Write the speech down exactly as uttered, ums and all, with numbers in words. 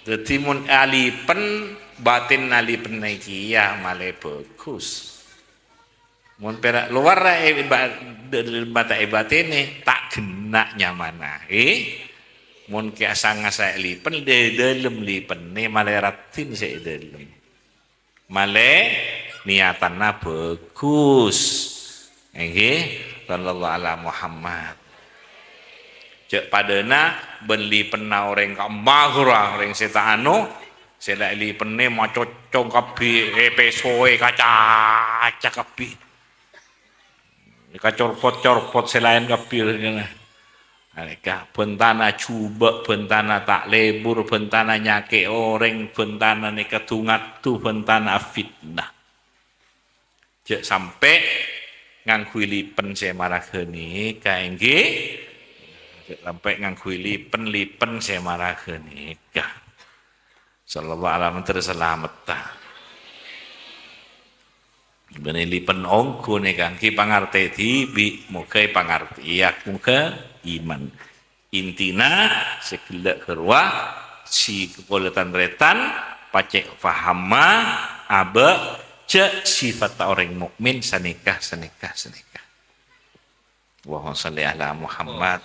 Dhâddhi mon alipen, batin alipen kèya malè bhâghus. Mon pèra' lowar è ba-, dâlem mata è batènè, ta' ghenna' nyamana. Eh? Mon kè asang-asang lipen, dâ-, dâlem lipennè malè raddhin sè è dâlem. Malè niyatanna bhâghus. Èngghi, sallallahu ala Muhammad. Jhâ' padâna bân lipenna orèng ka'emma ghâra, orèng sè ta' ano, sè la lipennè macocong kabbhi, è pèsoè kaca-kaca kabbhi. Kacorpot-corpot sè laèn kabbhi. Nèka bhântana jhubâ', bhântana ta' lebur, bhântana nyakè' orèng, bhântana nèka du-ngaddu, bhântana fitnah. Jhâ' sampè' ngangghuy lipen sè mara ghânèka, èngghi? Jhâ' sampè' ngangghuy lipen-lipen sè mara ghânèka. Sallallahu alaihi wasallam terus salametta. Bânnè lipen ongghu nèka èngghi pangartè dhibi', moghâ èpangartèya, moghâ iman. Intina, sè ghellâ' ghârowa, sè kaulâ tan-tarètan, pacè' pahamma, abâ', jhâ' sifatta orèng mukmin sanèka, sanèka, sanèka. Allahumma shalli ala Muhammad.